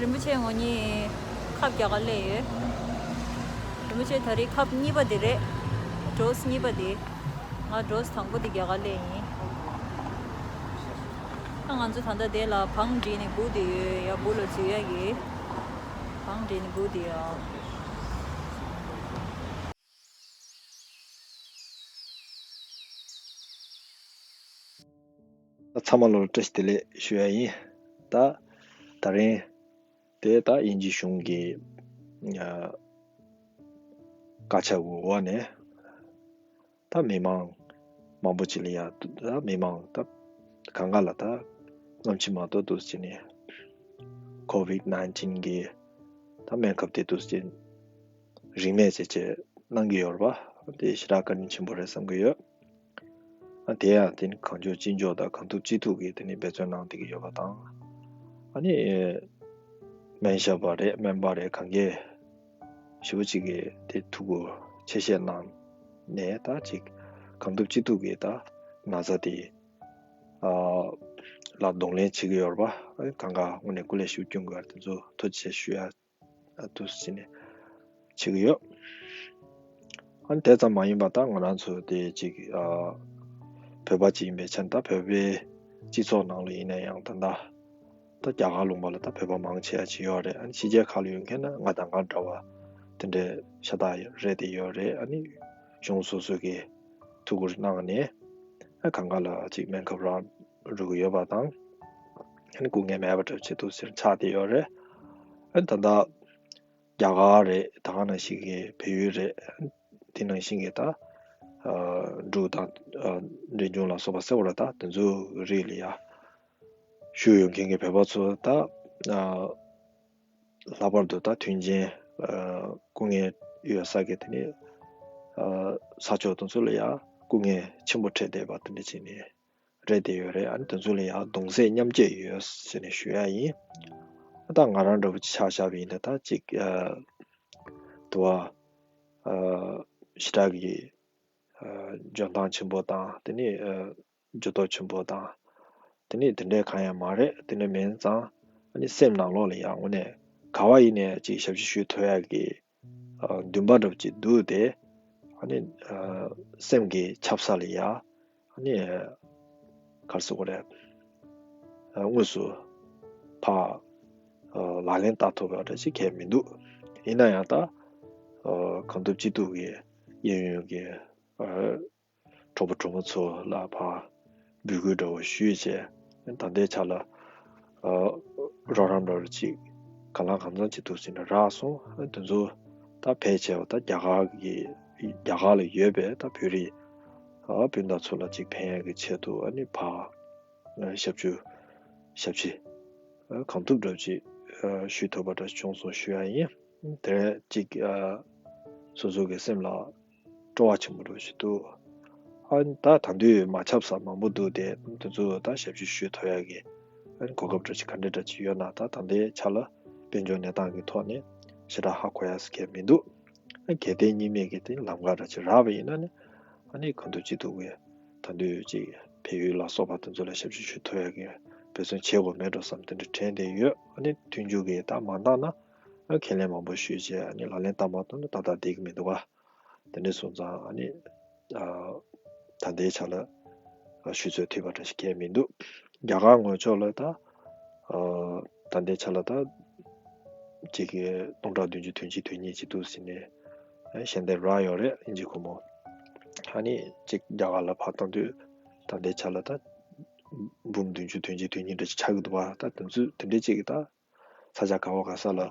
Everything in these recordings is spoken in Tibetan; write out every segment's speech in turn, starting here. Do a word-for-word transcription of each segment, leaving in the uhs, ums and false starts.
རིན་པོ་ཆེ་ངོ་གཉིས་ཁབ་རྒྱ་གར་སླེབས་ཡོད། རིན་པོ་ཆེ་ད་རེས་ཁབ་གཉིས་པ་དེ་རེད། ཌོ་སི་གཉིས་པ་དེ། ང་ཌོ་སི་དང་པོ་དེ་རྒྱ་གར་སླེབས་ཡིན། ཨ་ང་ཚོ་ད་ལྟ་དེ་ལ་བང་སྒྲིག་ནས་སྒུག་བསྡད་ཡོད། ཡ་སྦུག་ལ་འཛུལ་ཡ་གི། བང་སྒྲིག་ནས་སྒུག་བསྡད་ཡོད། ཚང་མ་ལོ་ལ་བཀྲ་ཤིས་བདེ་ལེགས་ཞུ་ཡ་ཡིན། ད་ད་རིང་དེ་ད་དབྱིན་ཇི་གཞུང་གི་ཨ་བཀའ་ཁྱབ་འོག་ནས་ད་མི་མང་མང་པོ་ཅིག་ལ་ཡ། ད་མི་མང་ད་གང་ག་ལ་ད་སྔ་ཕྱི་མ་གཏོགས་འདུག་སེ་བྱས་ནས་ཀོ་ཝིད་ནའིན་ཊིན་གི་ད་སྨན་ཁབ་དེ་འདུག་སེ་བྱས་རིན་མེད་བྱས་བྱས་གནང་གི་ཡོད་རེད་པ། དེ་ཞེ་དྲག་བཀའ་དྲིན་ཆེན་པོ་རེད་བསམ་གྱི་ཡོད། ཨ་དེ་ཡང་དེ་ནི་གང་ལྕོགས་ཅི་ལྕོགས་དང་གང་ཐུབ་ཅི་ཐུབ་ཀྱིས་དེ་ནི་འབད་བརྩོན་གནང་བསྡད་ཀྱི་ཡོད་པ་དང་། ཨ་ནི་སྨན་ཞབས་པ་རེད། སྨན་པ་རེད། གང་གས་ཞེ་པོ་ཅིག་གིས་དེ་ཐུགས་ཁུར་ཆེ་བཞེས་གནང་ནས་ད་ཅིག་གང་ཐུབ་ཅི་ཐུབ་ཀྱིས་ད་ན་ཚ་དེ་ཨ་ལ་གདོང་ལེན་བྱེད་ཀྱི་ཡོད་རེད་པ། ཨ་གང་ག་དངོས་གནས་སྐུ་ལས་ཞེ་པོ་སྐྱོན་དགོས་པ་དེ་ཚོ་ཐུགས་རྗེ་ཆེ་ཞུ་ཡ། ཨ་འདུག་སེ་བྱས་ནས་བྱེད་ཀྱི་ཡོད། ཨ་ནི་དེ་ཙམ་མ་ཡིན་པ་ད་ང་རང་ཚོ་དེ་ཅིག་ཨ་བོད་པ་ཅིག་ཡིན་པའི་ཆ་ནས་ད་བོད་པའི་སྤྱི་ཚོགས་ནང་ལ་ཡིན་ན་ཡང་ད་ལྟ་ད་རྒྱ་གར་ལུང་པ་ལ་ད་བོད་པ་མང་ཆེ་བ་ཅིག་ཡོད་རེད། ཨ་ནི་ཕྱི་རྒྱལ་ཁག་ལ་ཡོད་མཁན་ན་ང་དང་ང་འདྲ་བ་དེ་འདྲའི་ཤ་སྟག་རེད་དེ་ཡོད་རེད། ཨ་ནི་གཞུང་སོ་སོ་གི་ཐུགས་ཁུར་གནང་ནས་ཨ་གང་ག་ལ་ཅིག་སྨན་ཁབ་རག་འགྲོ་གི་ཡོད་པ་དང་། ཨ་ནི་སྐུ་ངལ་མེད་པ་འདྲ་ཅིག་འདུག་སེ་ཆགས་བསྡད་ཡོད་རེད། ཨ་ནི་ད་ལྟ་རྒྱ་གར་རེད། ད་ག་ནང་བཞིན་གྱི་བལ་ཡུལ་རེད། དེ་ནང་བཞིན་གྱི་ད་ཨ་འབྲུག་དང་ཨ་འབྲས་ལྗོངས་ལ་སོགས་པ་ཟེར་བ་ལ་ད་དེ་ཚོའི་རིགས་ལ་ཡ་བཞུགས་ཡོད་མཁན་གྱི་བོད་པ་ཚོ་ད་ཨ་ལྷག་པར་དུ་ད་མཐུན་རྐྱེན་ཨ་སྐུ་ངལ་ཡོད་ས་གི་དེ་ནི་ཨ་ས་ཕྱོགས་དེ་ཚོ་ལ་ཡ་སྐུ་ངལ་ཆེན་པོ་འཕྲད་བསྡད་པ་དེ་འདྲ་བྱས་ནས། རེད་དེ་ཡོད་རེད། ཨ་ནི་དེ་ཚོ་ལ་ཡང་གདུང་སེམས་མཉམ་སྐྱེད་ཡོད་ཟེར་ནས་ཞུ་ཡ་ཡིན། ད་ང་རང་འདྲ་བོ་ཅིག་ཆ་བཞག་པ་ཡིན་ན་ད་ཅིག་ཨ་དུ་བ་ཨ་ཞེ་དྲག་གི་ཨ་འཇོན་ཐང་ཆེན་པོ་དང་དེ་ནི་ཨ་འཇུ་སྟོབས་ཆེན་པོ་དང་དེ་ནི་དེ་འདྲའི་གང་ཡང་མ་རེད། དེ་འདྲ་མིན་ཙང་ཨ་ནི་སེམས་ནང་ལོགས་ལ་ཡང་དངོས་གནས་ག་བ་ཡིན་ནའི་ཅིག་ཞབས་ཕྱི་ཞུ་ཐུབ་ཡ་གི་ཨ་འདུན་པ་འདྲ་པོ་ཅིག་འདུག་སྟེ། ཨ་ནི་ཨ་སེམས་ཀྱི་ཆབ་ས་ལ་ཡ། ཨ་ནི་ག་རེ་ཟེར་དགོས་རེད། ཨ་དངོས་སུ་ཕར་ཨ་ལག་ལེན་བསྟར་ཐུབ་པ་འདྲ་ཅིག་གང་ཡང་མི་འདུག་ཡིན་ན་ཡང་ད་ཨ་གང་ཐུབ་ཅི་ཐུབ་ཀྱིས་གཡས་གཡོན་གྱི་ཨ་གྲོགས་པོ་གྲོགས་མོ་ཚོ་ལ་ཕར་འབོད་སྐུལ་འདྲ་བོ་ཞུས་བྱས། ད་ལྟའི་ཆ་ལ་ཨ་རོགས་རམ་འདྲ་བོ་ཅིག་གང་ལ་གང་འཚམ་ཅིག་འདུག་ཟེར་ནས་རག་སོང་། ཨ་དེ་ཚོ་ད་ཕལ་ཆེ་བ་ད་རྒྱ་གར་གྱི་རྒྱ་གར་ལ་ཡོད་པའི་ད་བོད་རིགས་ཨ་སྤུན་ཟླ་ཚོ་ལ་ཅིག་ཕན་ཡག་གི་ཆེད་དུ་ཨ་ནི་ཕར་ཨ་ཞབས་ཞུ་ཞབས་ཕྱི་ཨ་གང་ཐུབ་འདྲ་བོ་ཅིག་ཨ་ཞུ་ཐུབ་པ་འདྲ་བྱུང་སོང་ཞུ་ཡ་ཡིན། དེ་ཅིག་ཨ་སོ་སོ་གི་སེམས་ལ་སྤྲོ་བ་ཆེན་པོ་འདྲ་ཞིག་འདུག་ཨ་ནི་ད་ད་དུང་མ་ཁྱབ་ས་མང་པོ་འདུག་དེ་དེ་ཚོ་ད་ཞབས་ཕྱི་ཞུ་ཐུབ་ཡ་གི་ཨ་ནི་གོ་སྐབས་འདྲ་ཅིག་ག་འདྲ་འདྲ་ཅིག་ཡོད་ན། ད་ད་ལྟའི་ཆ་ལ་དཔལ་འབྱོར་གནས་སྟངས་ཀྱི་ཐོག་ནས་ཞེ་དྲག་ཧ་གོ་ཡ་ཟེར་མཁན་མི་འདུག་ཨ་གལ་ཏེ་གཉིས་མེད་ཀྱི་དེ་ལམ་ཁ་འདྲ་ཅིག་རག་པ་ཡིན་ན་ནི་ཨ་ནི་གང་ཐུབ་ཅི་ཐུབ་ཀྱིས་ད་དུང་ཅིག་བལ་ཡུལ་ལ་སོགས་པ་དེ་ཚོ་ལ་ཞབས་ཕྱི་ཞུ་ཐུབ་ཡ་གི་འབད་བརྩོན་བྱེད་དགོས་མེད་འགྲོ་བསམ་དེ་འདྲ་དྲན་བསྡད་ཡོད། ཨ་ནི་མཐུན་འགྱུར་གྱིས་ད་མ་འདང་ན། ཨ་ཁས་ལེན་མང་པོ་ཞུས་བྱས་ཨ་ནི་ལག་ལེན་བསྟར་མ་ཐུབ་ན་ད་ལྟ་བསྡད་ཀྱི་མི་འདུག་ག་དེ་འདྲ་སོང་ཙང་ཨ་ནི་ཨ་ད་ལྟའི་ཆ་ལ་ཨ་ཞུ་ཚོད་ཐིག་པ་འདྲ་ཞིག་གང་ཡང་མི་འདུག་རྒྱ་གར་ངོས་ཕྱོགས་ལ་ད་ཨ་ད་ལྟའི་ཆ་ལ་ད་གཅིག་གི་སྟོང་ཕྲག་བདུན་ཅུ་དོན་གཅིག་དོན་གཉིས་ཅིག་འདུག་ཟེར་ནས་ཨ་ཞལ་འདེབས་རག་ཡོད་རེད། ཨིན་ཇི་སྒོར་མོ། ཨ་ནི་གཅིག་རྒྱ་གར་ལ་ཕར་བཏང་དུས་ད་ལྟའི་ཆ་ལ་ད་འབུམ་བདུན་ཅུ་དོན་གཅིག་དོན་གཉིས་འདྲ་ཞིག་ཆགས་ཀྱི་འདུག་ག་ད་དེ་ཚོ་དེ་འདྲ་ཅིག་གི་ད། ས་ཆ་ག་བ་ག་ས་ལ་ཨ་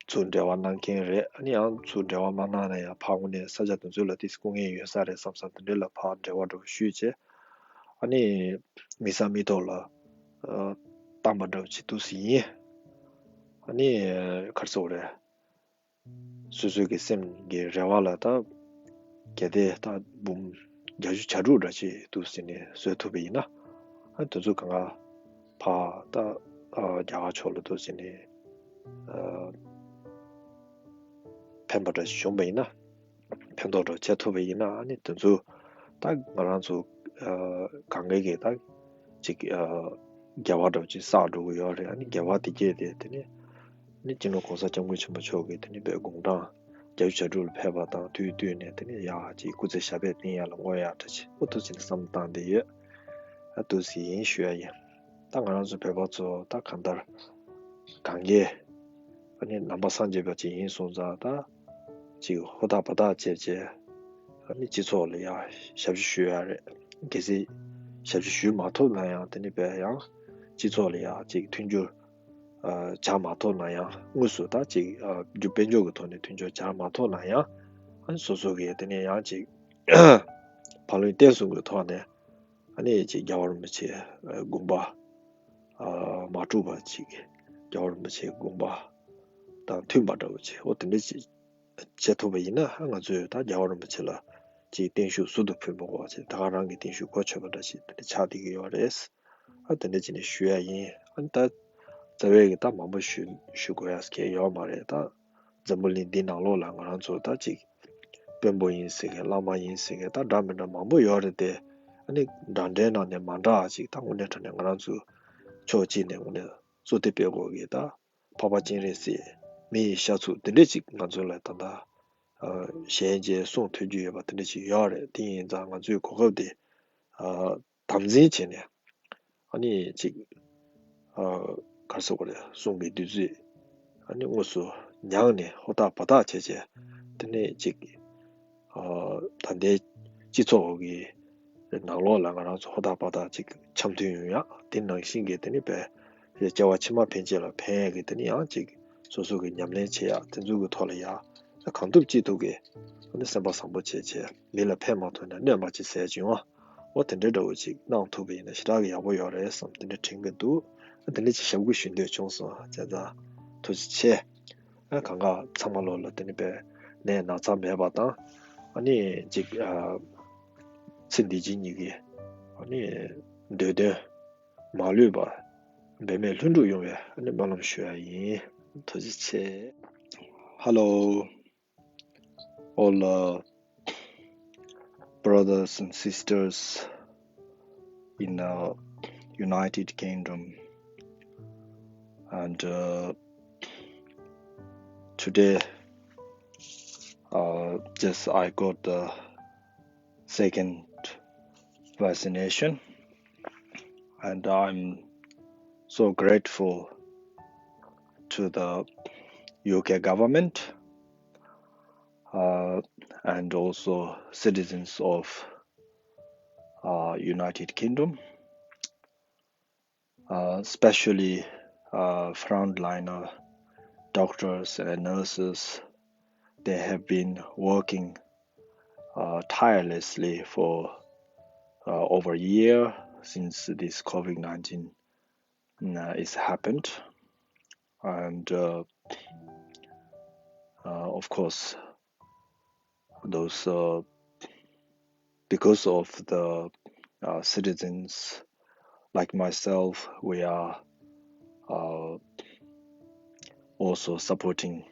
ཚུར་འབྲེལ་བ་གནང་མཁན་རེད། ཨ་ནི་ཡང་ཚུར་འབྲེལ་བ་མ་གནང་ན་ཡང་ཕར་དངོས་གནས་ས་ཆ་དེ་ཚོ་ལ་ཏོག་ཙམ་སྐུ་ངལ་ཡོད་ས་རེད་བསམ་ས་དེ་འདྲ་ལ་ཕར་འབྲེལ་བ་འདྲ་བོ་ཞུས་བྱས། ཨ་ནི་མི་ས་མི་ཐོག་ལ་ཨ་བཏང་པ་འདྲ་བོ་ཅིག་འདུག་སེ་ཡིན། ཨ་ནི་ག་རེ་ཟེར་དགོས་རེད། སོ་སོའི་གི་སེམས་ཀྱི་རེ་བ་ལ་ད་གལ་ཏེ་ད་འབུམ་བརྒྱད་ཅུ་གྱ་དྲུག་འདྲ་ཅིག་འདུག་ཟེར་ནས་བཟོ་ཐུབ་པ་ཡིན་ན། ཨ་དེ་ཚོ་གང་ག་ཕར་ད་ཨ་རྒྱ་གར་ཕྱོགས་ལ་འདུག་ཟེར་ནས་ཨ་ཕན་པ་འདྲ་ཞིག་བྱུང་པ་ཡིན་ན། ཕན་ཐོགས་འདྲ་བྱེད་ཐུབ་པ་ཡིན་ན། ཨ་ནི་དེ་ཚོ་ད་ང་རང་ཚོ་ཨ་གང་ག་གི་ད་ཅིག་ཨ་ འགལ་བ་འདྲ་བོ་ཅིག་བསགས་འགྲོ་གི་ཡོད་རེད། ཨ་ནི་འགལ་བ་དེ་སྐྱེས་ཏེ་དེ་ནས་ནི་སྤྱི་ནོར་གོང་ས་སྐྱབས་མགོན་ཆེན་པོ་མཆོག་གིས་དེ་ནས་དཔེ་དགུང་གྲངས་བརྒྱད་ཅུ་གྱ་དྲུག་ལ་ཕེབས་པ་དང་དུས་བསྟུན་ནས་དེ་ནས་ཡ་ཅིག་སྐུ་ཚེ་ཞབས་པད་བརྟན་ཡག་ལ་བསྔོ་ཡག་འདྲ་ཅིག་ཨོ་ཐུགས་ཆེ་ནས་བསམ་བཏང་བསྡད་ཡོད། ཨ་ཐུགས་ཆེ་ཡིན་ཞུ་ཡ་ཡིན། ད་ང་རང་ཚོ་བོད་པ་ཚོ་ད་གང་ལྟར་གང་གས་ཨ་ནི་ནང་པ་སངས་རྒྱས་པ་ཅིག་ཡིན་སོང་ཙང་ད་ཅིག་ཧུར་ཐག་འབད་ཐག་བྱས་བྱས་ཨ་ནི་སྤྱི་ཚོགས་ལ་ཡ་ཞབས་ཕྱི་ཞུ་ཡ་རེད། གལ་སྲིད་ཞབས་ཕྱི་ཞུ་མ་ཐུབ་ན་ཡང་དེ་ནི་བས་ཡང་སྤྱི་ཚོགས་ལ་ཡ་ཅིག་མཐུན་འགྱུར་ཨ་བྱ་མ་ཐུབ་ན་ཡང་དངོས་སུ་ད་ཅིག་ཨ་རྒྱུ་དཔལ་འབྱོར་གྱི་ཐོག་ནས་མཐུན་འགྱུར་བྱ་མ་ཐུབ་ན་ཡང་ཨ་ནི་སོ་སོ་གིས་དེ་ནས་ཡང་ཅིག་བག་ལེབ་བསྟན་སྲུང་གི་ཐོག་ནས་ཨ་ནི་ཅིག་རྒྱལ་བ་རིན་པོ་ཆེ་དགོངས་པ་ཨ་མ་གྲུབ་པ་ཅིག་རྒྱལ་བ་རིན་པོ་ཆེའི་དགོངས་པ་དང་མཐུན་པ་འདྲ་བོ་ཅིག་ཨོ་དེ་འདྲ་ཅིག་བྱེད་ཐུབ་པ་ཡིན་ན་ཨ་ང་ཚོས་ད་རྒྱལ་བ་རིན་པོ་ཆེ་ལ་ཅིག་བརྟན་བཞུགས་ཟུར་དུ་ཕུལ་མི་དགོས་པ་ཅིག་ད་ག་རང་གི་བརྟན་བཞུགས་གོ་ཆོད་པ་འདྲ་ཞིག་དེ་འདྲ་ཆགས་བསྡད་ཀྱི་ཡོད་རེད། ཨ་དེ་འདྲ་ཅིག་ནས་ཞུ་ཡ་ཡིན། ཨ་ནི་ད་རྩ་བའི་གི་ད་མང་པོ་ཞུ་ཞུ་དགོས་ཡ་གལ་ཡོད་མ་རེད། ད་འཛམ་བུ་གླིང་འདི་ནང་ལོགས་ལ་ང་རང་ཚོ་ད་ཅིག་དཔོན་པོ་ཡིན་ཟེར་མཁན་བླ་མ་ཡིན་ཟེར་མཁན་ད་འདྲ་མི་འདྲ་མང་པོ་ཡོད་རེད་དེ། ཨ་ནི་འདྲ་འདྲའི་ནང་ནས་མ་འདྲ་ཅིག་ད་དངོས་གནས་དྲང་གནས་ང་རང་ཚོ་ཕྱོགས་གཅིག་ནས་དངོས་གནས་གསོལ་འདེབས་སྤེལ་དགོས་གི་ད་འཕགས་པ་སྤྱན་རས་གཟིགས་མི་ཡི་ཤ་ཚུགས་དེ་འདྲས་ཅིག་ང་ཚོ་ལ་ད་ལྟ་ཨ་གཞན་གྱིས་གསུང་ཐོས་རྒྱུ་ཡོད་པ་དེ་འདྲས་ཅིག་ཡོད་རེད། དེ་ཡིན་ཙང་ང་ཚོའི་གོ་སྐབས་དེ་ཨ་དམ་འཛིན་བྱས་ནས་ཨ་ནི་ཅིག་ཨ་ག་རེ་ཟེར་དགོས་རེད། གསུང་གི་བདུད་རྩི་ཨ་ནི་དངོས་སུ་མྱངས་ནས་ཧུར་ཐག་འབད་ཐག་བྱས་བྱས་དེ་ནས་ཅིག་ཨ་ད་ལྟའི་སྤྱི་ཚོགས་ཀྱི་ནང་ལོགས་ལ་ང་རང་ཚོ་ཧུར་ཐག་འབད་ཐག་ཅིག་འཆམ་མཐུན་ཡོང་ཡག་དེ་ནང་བཞིན་གྱི་དེ་ནི་བས་སྐྱེ་བ་ཕྱི་མ་ཕན་ཆད་ལ་ཕན་ཡག་གི་དེ་ནི་ཡང་ཅིག་སོ་སོ་གི་ཉམས་ལེན་བྱེད་ཡག་དེ་ཚོ་གི་ཐོག་ལ་ཡ་གང་ཐུབ་ཅི་ཐུབ་ཀྱིས་ཨ་ནི་སེམས་པ་བཟང་པོ་བྱས་བྱས་མི་ལ་ཕན་མ་ཐོགས་ན་གནོད་མ་བྱེད་ཟེར་བྱུང་བ། འོ་དེ་འདྲའི་འདྲ་བོ་ཅིག་གནང་ཐུབ་པ་ཡིན་ན་ཞེ་དྲག་གི་ཡག་པོ་ཡོད་རེད་བསམ་དེ་འདྲ་དྲན་གྱི་འདུག་ཨ་དེ་འདྲ་ཅིག་ཞབས་སྐུལ་ཞུ་འདོད་བྱུང་སོང་། བྱས་ཙང་ཐུགས་རྗེ་ཆེ། ཨ་གང་ག་ཚང་མ་ལོ་ལ་དེ་ནི་པའི་ནད་ན་ཚ་མེད་པ་དང་ཨ་ནི་ཅིག་ཨ་ཚེ་འདི་ཕྱི་གཉིས་ཀྱི་ཨ་ནི་འདོད་དོན་མ་ལུས་པ་འབད་མེད་ལྷུན་གྲུབ་ཡོང་བའི་ཨ་ནི་སྨོན་ལམ་ཞུ་ཡ་ཡིན། ཐུགས་རྗེ་ཆེ། Hello, all uh, brothers and sisters in uh, United Kingdom, and uh, today uh, just I got the second vaccination, and I'm so grateful to the U K government uh, and also citizens of uh, United Kingdom, uh, especially uh, frontliner doctors and nurses. They have been working uh, tirelessly for uh, over a year since this COVID nineteen uh, is happened. And uh, uh, of course, those uh, because of the uh, citizens like myself, we are uh, also supporting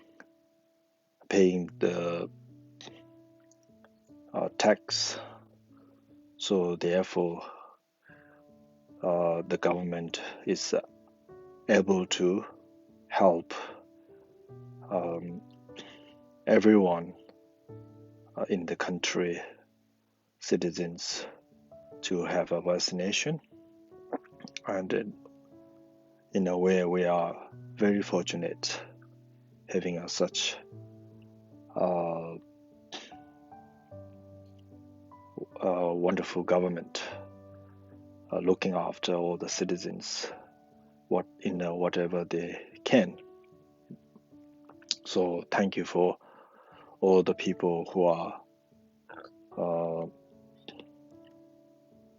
paying the uh, tax. So therefore, uh, the government is able to help um, everyone uh, in the country, citizens, to have a vaccination. And in a way, we are very fortunate having a such uh, uh, wonderful government uh, looking after all the citizens what in uh, whatever they can. So thank you for all the people who are uh,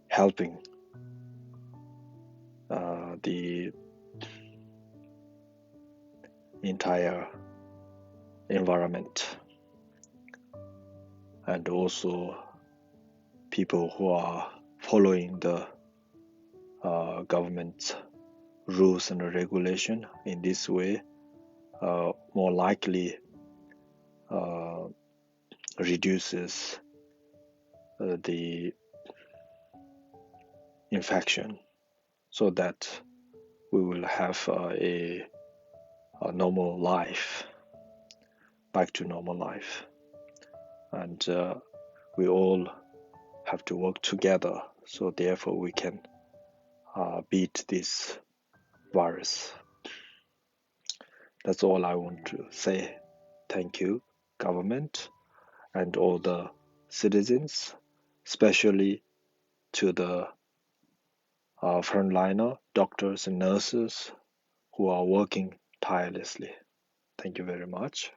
helping uh, the entire environment and also people who are following the uh, government's rules and regulation in this way uh, more likely uh, reduces uh, the infection so that we will have uh, a, a normal life, back to normal life. And uh, we all have to work together, so therefore we can uh, beat this virus. That's all I want to say. Thank you, government, and all the citizens, especially to the uh, frontliner doctors and nurses who are working tirelessly. Thank you very much.